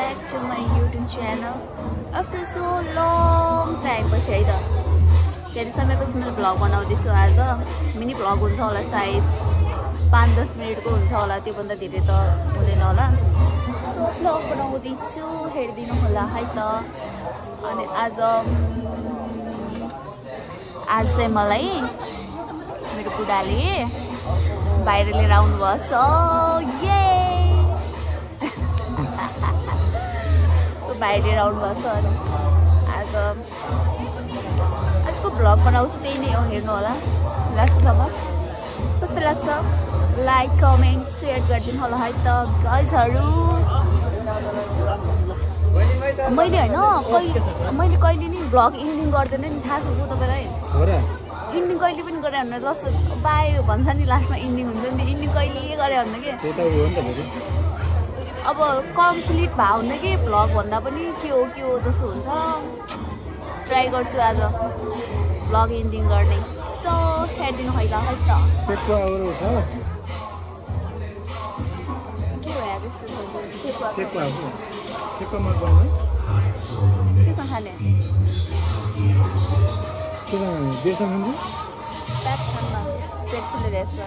back to my YouTube channel after so long time पछि है त धेरै समयपछि मैले भ्लग बनाउँदैछु आज मिनी भ्लग हुन्छ होला सायद 5-10 मिनेटको हुन्छ होला त्यो भन्दा धेरै त हुँदैन होला सो भ्लग बनाउँदैछु हेर्दिनु होला है त अनि आज चाहिँ मलाई मेरो बुढाले बाहिर लिएर आउनुभयो सो ये सो बाहिर लिएर आउनुभयो सो आजको भ्लग बनाउँछु त्यही नै हो हेर्नु होला लास्टसम्म कस्तो लाग्छ लाइक कमेन्ट सेयर गरिदिनु होला है त गाइजहरु मैले कहिले नि भ्लग इन्डिङ गर्दैन नि थाहा छ तपाईलाई हो र इन्डिङ कहिले पनि गरे भन्नु जस्तो बाई भन्छ नि लास्टमा इन्डिङ हुन्छ नि इन्डिङ कहिले गरे भन्नु के त्यो त हो नि त फेरि अब कम्प्लिट भा हुन्न कि भ्लग भन्दा पनि के हो जस्तो हुन्छ ट्राई गर्छु आज भ्लग इन्डिङ गर्ने सो हेर्दिनु है त सेकवा अरू छ के भयो त्यस्तो सेकवा सेकवामा गर्नु केसँग खाने किन बेसन हुन्छ प्याक खानमा पेट फुलेर यस्तो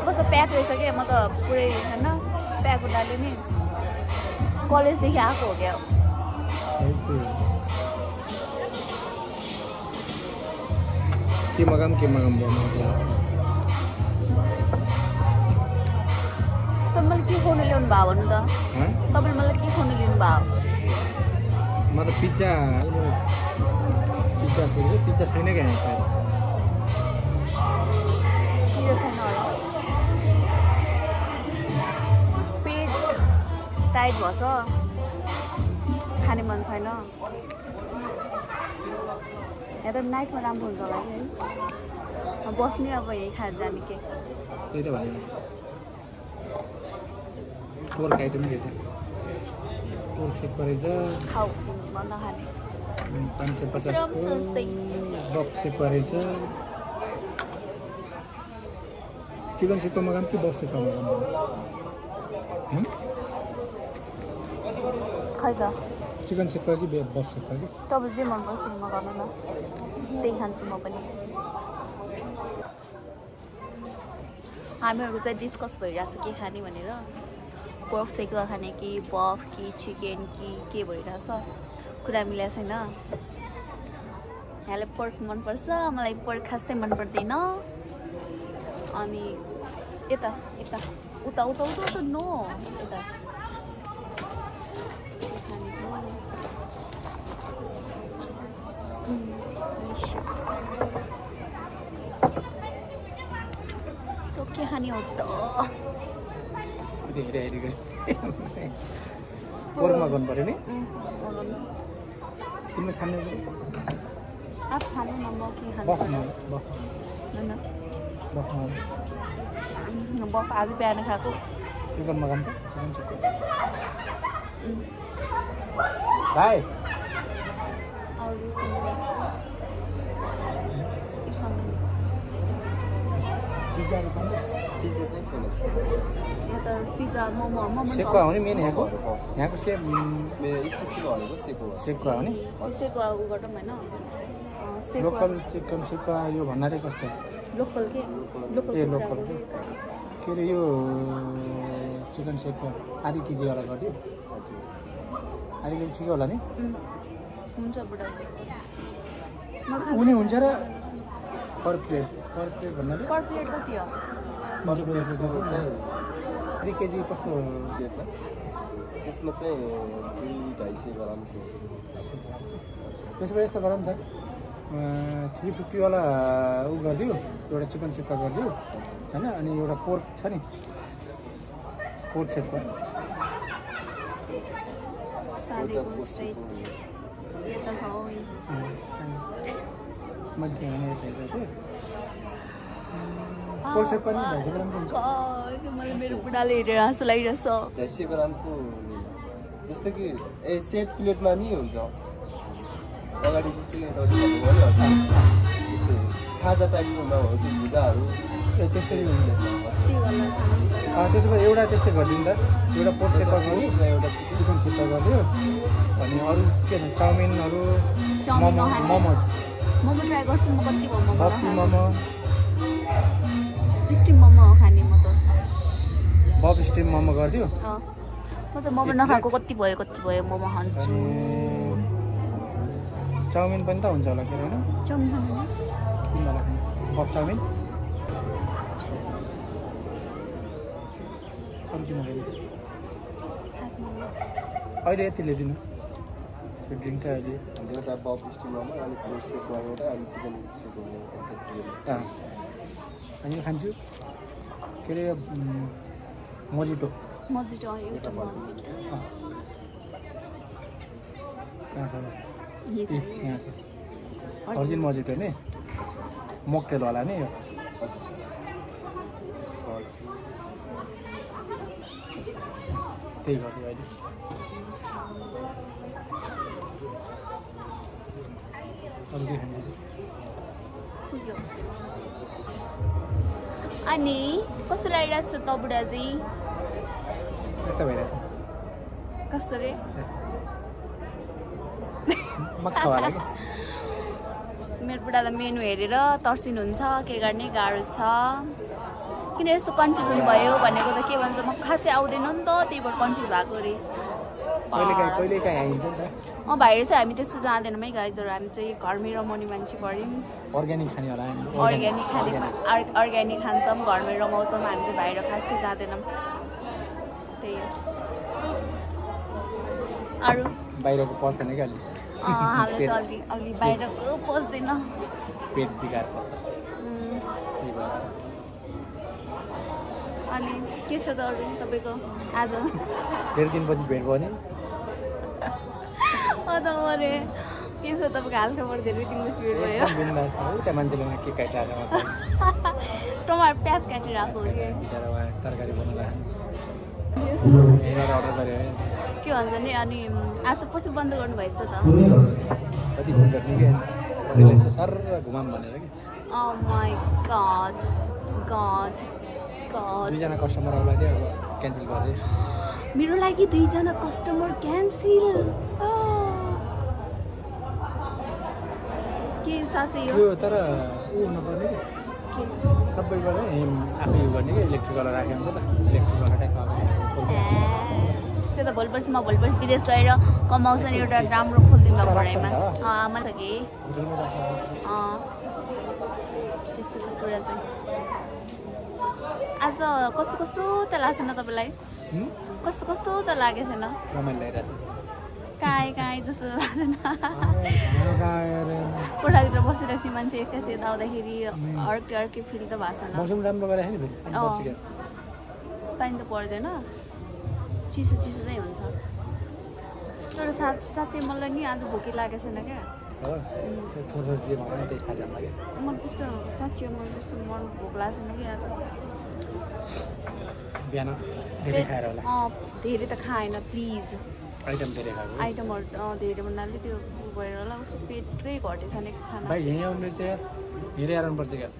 कस्तो प्याक रहेछ क्या म त पुरै होइन प्याक हुँदाले नि कलेजदेखि आएको हो क्या के मगाम तपाईँले के खुवाउनु ल्याउनु भयो भन्नु त तपाईँले मलाई के खुवाउनु ल्याउनु भयो म त पिज्जा छैन क्या पिज्जा छैन होला पेट टाइट भएछ खाने मन छैन यहाँ त नाइटमा राम्रो हुन्छ होला कि है बस्ने अब यही खाएर जाने के त्यही त भने पोर्क आइटम के छ पोर्क सेक गरेछ खाऊ नखाने 550 को बक्स सेक गरेछ चिकन सेक मगाम कि बक्स सेक मगाम खै त चिकन सेक कि बक्स सेक कि तपाईले जे मन पर्छ त्यही मगाउनु न त्यही खान्छु म पनि हामीहरूको चाहिँ डिस्कस भइरहेछ के खाने भनेर पोर्क सेकुवा खाने कि बफ कि चिकन कि के भइरहेछ कुरा मिलेको छैन यहाँलाई पोर्क मनपर्छ मलाई पोर्क खासै मन पर्दैन अनि यता उता नो यता सो के खाने हो त पोर्कमा गर्नु पर्यो नि तिमीले खाने आप खानु न म के खानु बफ आज बिहान खाएको चिकन मगाम त भाइ पिज्जा मोमो सेकुवा हो नि मेन यहाँको सेकुवा हो नि सेकुवा उ गरौँ होइन लोकल चिकन सेकुवा यो भन्नाले कस्तो लोकल के लोकल के अरे यो चिकन सेकुवा आधी केजीवाला गरिदियो आधी केजी ठिकै होला नि हुन्छ बुढा उनी हुन्छ र पर प्लेट भन्नाले पर प्लेट कति हो आधी केजी कस्तो यसमा चाहिँ 250 ग्रामको त्यसो भए यस्तो गर नि त 350 वाला उ गरिदियो एउटा चिकन सेक्का गरिदियो होइन अनि एउटा पोर्क छ नि पोर्क सेक्का सादेको सेट यता छ मैले त्यहाँ हेरेको थिएँ पोर्क सेक्का नि 250 ग्रामको हुन्छ मलाई मेरो बुढाले हेरेर जस्तो लागिरहेछ 250 ग्रामको जस्तो कि सेट प्लेटमा नि हुन्छ अगाडि जस्तो कि यताउति भन्नुभयो नि त्यस्तै खाजा टाइपको नभयो कि भुजाहरू ए त्यसरी हुन्छ त्यही होला खानु त्यसो भए एउटा त्यस्तै गरिदिनु त एउटा पोर्क सेप्पा गरिदियो एउटा चिकन सेप्पा गरिदियो अनि अरू के भन्छ चाउमिनहरू मोमो मोमो मोमो ट्राई गर्छु म कति भयो मोमो बक्सी मोमो स्टिम मोमो खाने म त बब स्टिम मोमो गरिदियो म चाहिँ मोमो नखाएको कति भयो मोमो खान्छु चाउमिन पनि त हुन्छ होला के होइन चाउमिन खानु बब चाउमिन अरू के मगाइदिनु अहिले यति ल्याइदिनु ड्रिङ्क चाहिँ अहिले एउटा बब स्टिममा अनि पोर्क सेक एउटा अनि चिकन सेक अनि यो खान्छु के अरे मोजिटो एउटा मोजिटो कहाँ छ यहाँ छ अर्जिन मोजिटो नि मोकटेल होला नि यो त्यही गर्छु अहिले अरू के खान्छ अनि कस्तो लागिरहेको छ त बुढाजी यस्तो भइरहेछ कस्तो रे मक्का होला कि मेरो बुढालाई मेनु हेरेर तर्सिनुहुन्छ के गर्ने गाह्रो छ किन यस्तो कन्फ्युजन भयो भनेको त के भन्छ म खासै आउँदैन नि त त्यही भएर कन्फ्युज भएको अरे कहिलेकाहीँ आइन्छ नि त बाहिर चाहिँ हामी त्यस्तो जाँदैनौँ है गाइजहरू हामी चाहिँ घरमै रमाउने मान्छे पऱ्यौँ अर्ग्यानिक खाने होला अर्ग्यानिक खान्छौँ घरमै रमाउँछौँ हामी चाहिँ बाहिर खासै जाँदैनौँ त्यही हो अरू बाहिरको पस्दैन क्या अलि हाम्रो चाहिँ अलि बाहिरको पस्दैन पेट बिगार पर्छ अनि के छ त अरू तपाईँको आज धेरै दिनपछि भेट भयो नि अरे के छ तपाईँको हालखबर धेरै दिनपछि भेट भयो बिन्दास हो त्यहाँ मान्छेले के काटिरहेको टमाटर प्याज काटिरहेको हो कि तरकारी बनाउँदा अर्डर गऱ्यो के भन्छ नि अनि आज पछि बन्द गर्नुभएछ त कति फोन गर्ने कि त्यसले सर घुमाम भनेर कि माई गड दुईजना कस्टमर आउला थियो अब क्यान्सल गरिदिएँ मेरो लागि दुईजना कस्टमर क्यान्सल के साँच्चै हो यो तर ऊ हुनुपर्ने कि सबैबाट आफै उयो गर्ने कि इलेक्ट्रिकवाला राखेको हुन्छ त इलेक्ट्रिकवाला टाइपको त्यो त भोलिपर्सि म विदेश गएर कमाउँछ नि एउटा राम्रो खोलिदिनु पढाइमा आमा छ कि त्यस्तो छ कुरा चाहिँ आज त कस्तो त लागेको छैन तपाईँलाई कस्तो त लागेको छैन रमाइलो लागिरहेछ काहीँ जस्तो लाग्दैन कोठाभित्र बसिराख्ने मान्छे एक्कासी यता आउँदाखेरि अर्कै फिल त भएको छैन मौसम राम्रो गरेको नि फेरि पानी त पर्दैन चिसो चाहिँ हुन्छ तर साँच्चै मलाई नि आज भोकै लागेको छैन क्या मलाई त्यस्तो साँच्चै मलाई त्यस्तो मन भोक लागेको छैन कि आज बिहान धेरै खाएर होला धेरै त खाएन प्लिज आइटम धेरै खाएको आइटमहरू धेरै भन्नाले त्यो भएर होला उसको पेटै घटेछ नि खाना भाइ यहीँ आउनु चाहिँ यार हेरै आउनुपर्छ क्या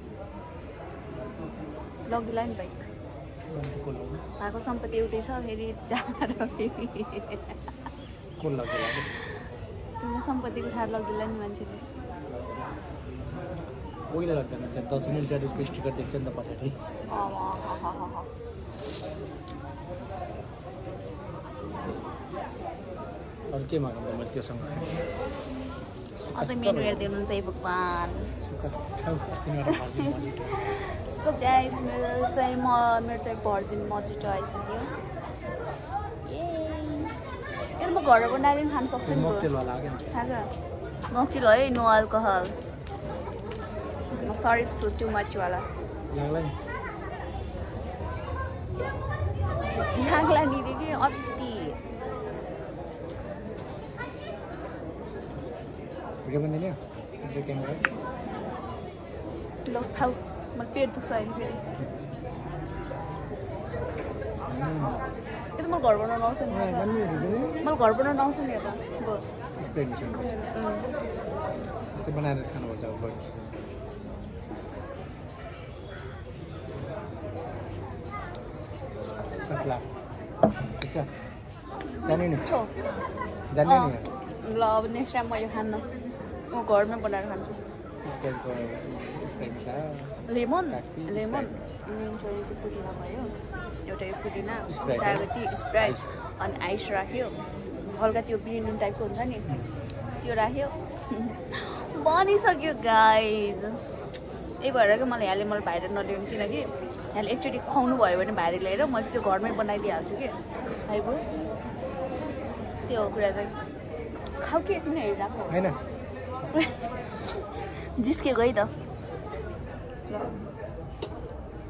लगिला नि बाइक भएको सम्पत्ति एउटै छ फेरि तिम्रो सम्पत्तिको ठार लगिला नि मान्छेले कोहीलाई लाग्दैन त्यहाँ 10 मिनट त्यसको स्टिकर देख्छ नि त पछाडि अरू के माग्नु मैले त्योसँग अझै मेनु हेर्दै हुनुहुन्छ है भगवान् सो गाइस मेरो चाहिँ भर्जिन मोजिटो आइसक्यो यो म घरमा बनाएर पनि खान सक्छु नि मोक्टेल है no alcohol sorry so too much वाला लाग्ला नि रे कि अति ल खाऊ मलाई पेट दुख्छ अहिले फेरि यो त मलाई घर बनाउनु आउँछ नि मलाई घर बनाउनु आउँछ नि यता बनाएर खानुपर्छ अब ठिक छ जाने नि छो जाने नि ल अब नेक्स्ट टाइम म यो खान्न म घरमै बनाएर खान्छु लेमन लेमन त्यो पुदिना भयो एउटा यो पुदिना त्यहाँको स्प्राइट अनि आइस राख्यो हल्का त्यो ग्रिन टाइपको हुन्छ नि त्यो राख्यो बनिसक्यो गाइज यही भएर कि मलाई यहाँले मलाई बाहिर नल्याउनु किनकि यहाँले एकचोटि खुवाउनु भयो भने बाहिर ल्याएर मैले त्यो घरमै बनाइदिइहाल्छु कि आइगयो त्यो हो कुरा चाहिँ खाऊ कि एकदिन हेरिरहेको होइन जिस्के गई त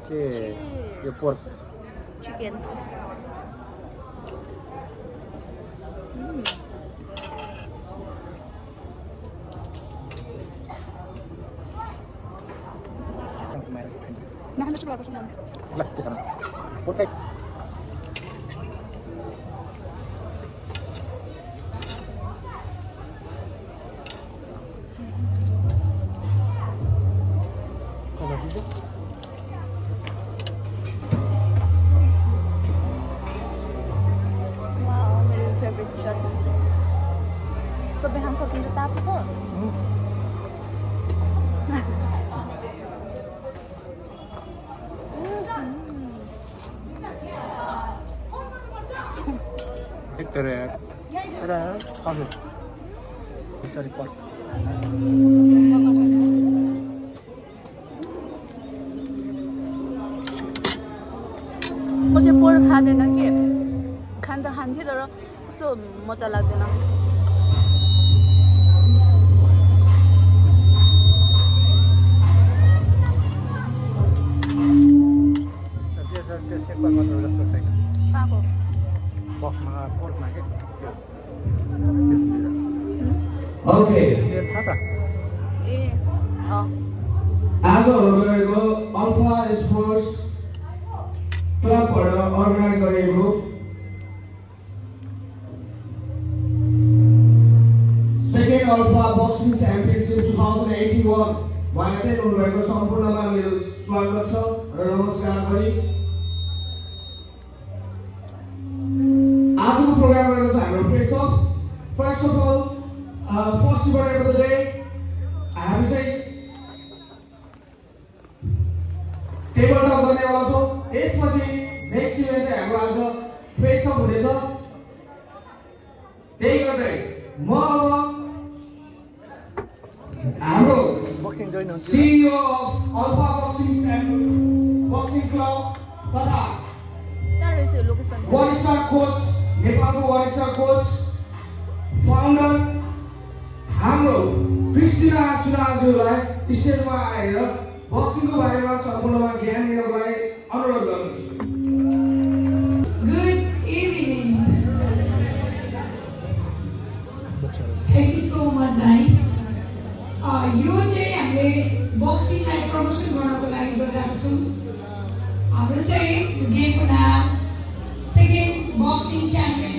के यो पोर्क चिकन ल त्यसो भने पोर्क सबै खान सकिन्छ तातो छ तर एउटा हजुर सरी पर्क पछि पोर खाँदैन कि खान त खान्थेँ तर कस्तो मजा लाग्दैन कहाँको बक्समा पोर्कमा के Okay. छ त ए अँ आज गरेको अल्फा स्पोर्ट्स क्लबबाट अर्गनाइज गरिएको सेकेन्ड अल्फा बक्सिङ च्याम्पियनसिप 2081 मा एटेन्ड हुनुभएको सम्पूर्णमा मेरो स्वागत छ र नमस्कार पनि आजको प्रोग्राम रहेको छ हाम्रो phase of first of all first event of the day हामी चाहिँ टेबल टक गर्नेवाला छौँ त्यसपछि नेक्स्ट इभेन्ट चाहिँ हाम्रो आज फेस अफ हुनेछ त्यही गर्दै म अब हाम्रो बक्सिङ जोइन हुन्छ CEO of alpha boxing club तथा कहाँ रहेछ यो लोकेसन वरिष्ठ कोच नेपालको वरिष्ठ कोच फाउन्डर हाम्रो क्रिस्टिना सुनाजुलाई स्टेजमा आएर बक्सिङको बारेमा सम्पूर्णमा ज्ञान दिनको लागि अनुरोध गर्दछु। Good evening. Thank you so much, Dani. यो चाहिँ हामीले बक्सिङलाई प्रमोसन गर्नको लागि गरिरहेको छौँ। हाम्रो चाहिँ यो गेमको नाम सेकेन्ड बक्सिङ च्याम्पियन।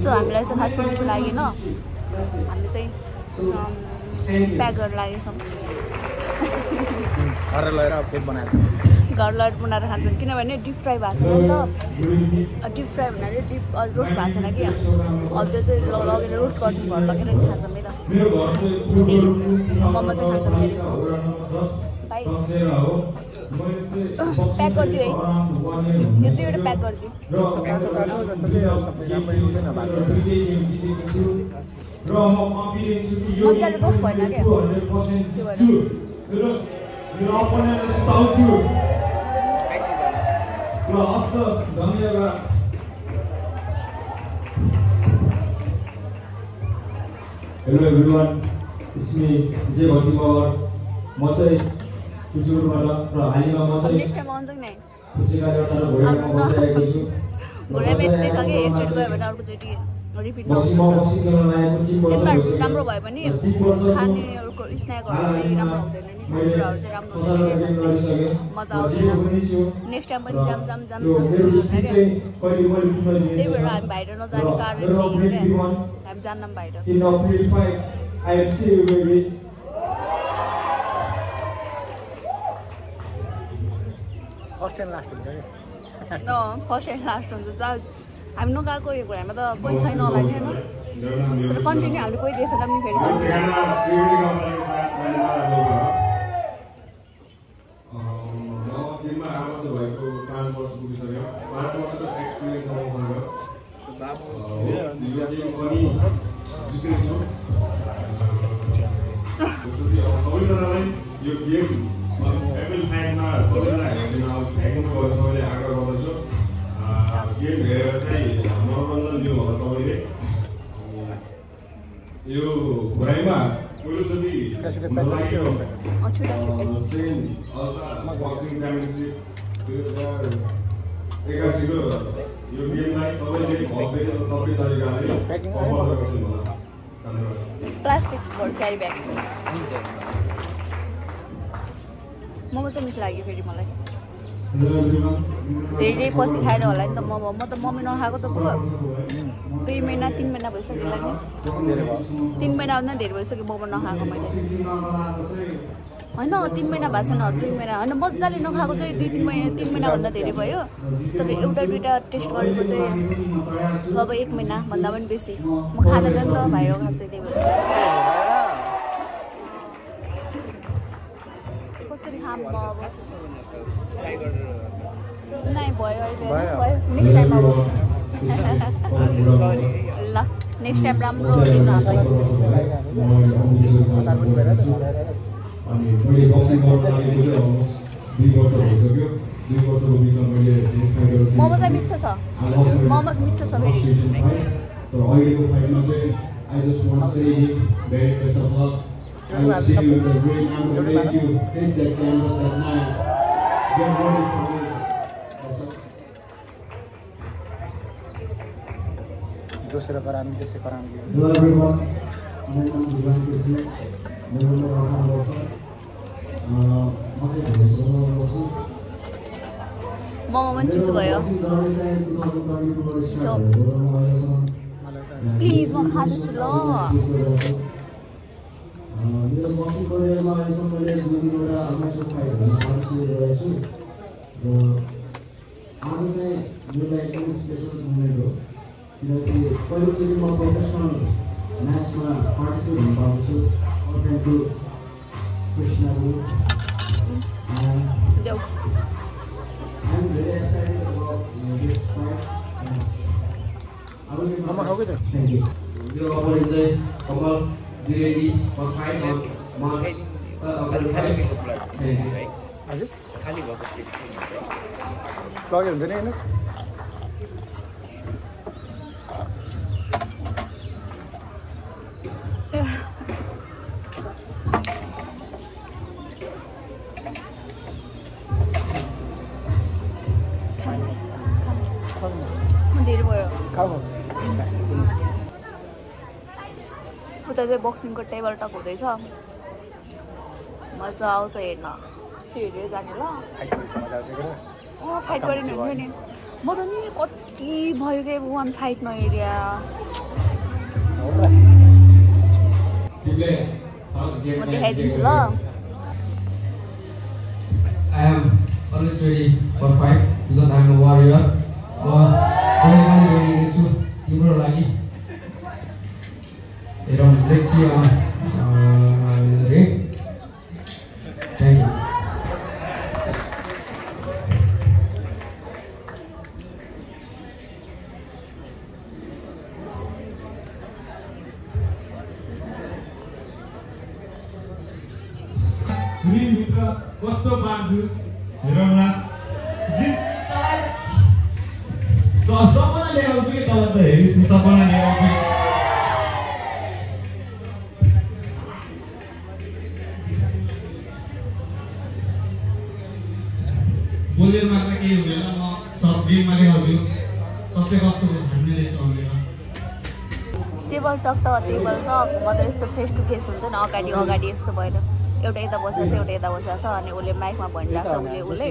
सो हामीलाई चाहिँ खास मिठो लागेन हामी चाहिँ प्याक गरेर लागेछौँ घर लगेर फेद बनाएर घर लगेर बनाएर खान्छौँ किनभने डिप फ्राई भएको छैन नि त डिप फ्राई भन्नाले डिप रोस्ट भएको छैन कि अब त्यो चाहिँ लगेर रोस्ट गर्छौँ घर लगेर नि खान्छौँ है त मोमो चाहिँ खान्छौँ फेरि भाइ प्याक गरिदियो है यो दुईवटा प्याक गरिदियो मजाले रोस्ट भएन क्या त्यो Hello everyone, it's me, Vijay Bhattiwar. म चाहिँ कुचुबाट र हालैमा म चाहिँ नेक्स्ट टाइम आउँछ कि नै पुस्तिकाबाट भोइरमा बसिरहेको छु। भोइमा यस्तै छ कि एकचोटि गयो भने अर्कोचोटि रिपिट बक्सिङ गर्न लागेको 3 वर्ष भइसक्यो। राम्रो भयो भने खानेहरूको स्न्याकहरू चाहिँ राम्रो हुँदैन नि कुराहरू चाहिँ राम्रो हुँदैन मजा आउँदैन नेक्स्ट टाइम पनि जाम जाम जाम त्यही भएर हामी बाहिर नजाने कारण त्यही हो क्या हामी जान्नौँ बाहिर फर्स्ट टाइम लास्ट हुन्छ कि फर्स्ट एन्ड लास्ट हुन्छ हामी नगएको यो कुरामा त कोही छैन होला नि होइन तर कन्टिन्यू हामीले कोही दिएछ नि फेरि यो गेम एप्पल फाइलमा सबैलाई फ्याँक्नुको सबैले आग्रह गर्दछु गेम हेरेर चाहिँ मनोरञ्जन लिनु होला सबैले यो घुराइमा पहिलोचोटि लागेको बक्सिङ च्याम्पियनसिप 2081 को यो गेमलाई सबैले भव्य र सबै तरिकाले सफल गर्नु होला धन्यवाद प्लास्टिक क्यारी ब्याग मोमो चाहिँ मिठो लाग्यो फेरि मलाई धेरै पछि खाएर होला नि त मोमो म त मम्मी नखाएको त भयो 2 महिना 3 महिना भइसक्यो होला नि 3 महिनाभन्दा धेरै भइसक्यो मोमो नखाएको मैले होइन 3 महिना भएको छैन 2 महिना होइन मजाले नखाएको चाहिँ 2-3 महिना 3 महिनाभन्दा धेरै भयो तर एउटा दुइटा टेस्ट गरेको चाहिँ अब 1 महिना भन्दा पनि बेसी म खाँदैन नि त भाइरो खासै त्यही भएर कसरी खाम अब नै भयो नेक्स्ट टाइम अब ल नेक्स्ट टाइम राम्रो दिनु हामीलाई अनि मैले बक्सिङ गर्न लागेको चाहिँ अलमोस्ट 2 वर्ष भइसक्यो 2 वर्षको बिचमा मैले मोमो चाहिँ मिठो छ मोमो मिठो छ फेरि तर अहिलेको फाइटमा चाहिँ I just want to say very best of luck I will see you in the ring. I'm going to make you face that canvas at night. Get ready for me. जोसेर करामी त्यसै करामी Hello everyone. My name is Ivan Kismet. मेरो नाम राम छ म चाहिँ भन्छु मोमो पनि चुस भयो प्लिज म खाँदैछु ल मेरो बक्सिङ करियरमा अहिलेसम्म मैले 2-3वटा अमेचर फाइटहरू पार्टिसिपेट गरेको छु र आज चाहिँ मेरो लागि एकदमै स्पेसल मोमेन्ट हो किनकि पहिलोचोटि म प्रोफेसनल म्याचमा पार्टिसिपेट हुन पाएको छु थ्याङ्क यू कृष्णहरू I'm very excited about this fight. Thank you. Your opponent is Kamal. Be ready for fight on March. हजुर लगेर हुन्छ नि होइन धेरै भयो खाऊ उता चाहिँ बक्सिङको टेबल टक हुँदैछ मजा आउँछ हेर्न त्यो हेरेर जाने ल फाइट गरेन हुन्थ्यो नि म त नि कति भयो के वान फाइट नहेरिया म देखाइदिन्छु ल I am always ready for fight because I am a warrior. तिम्रो लागि let's see ring. Thank you. ring भित्र कस्तो बाँड्छु हेरौँ न सपना ल्याउँछु कि तल त हेरिस् सपना ल्याउँछु बोलेर मात्र केही हुँदैन म सब गेममा ल्याउँछु कसले कस्तो भन्ने रहेछ भनेर टेबल टक त टेबल टक म त यस्तो फेस टु फेस हुन्छ नि अगाडि यस्तो भएर एउटा यता बसेको छ एउटा यता बसेको छ अनि उसले माइकमा भनिरहेको छ उसले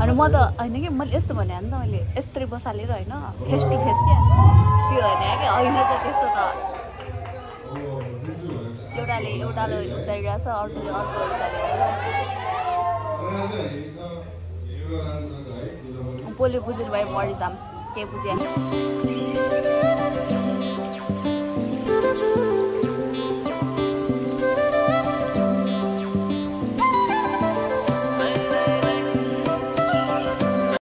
अनि म त होइन कि मैले यस्तो भने नि त मैले यस्तै बसालेर होइन फेस टु फेस क्या त्यो होइन क्या होइन चाहिँ त्यस्तो त एउटाले उचालिरहेको छ अर्कोले अर्को उचालिरहेको छ पोली बुझिनु भयो म रिजाम के बुझ्या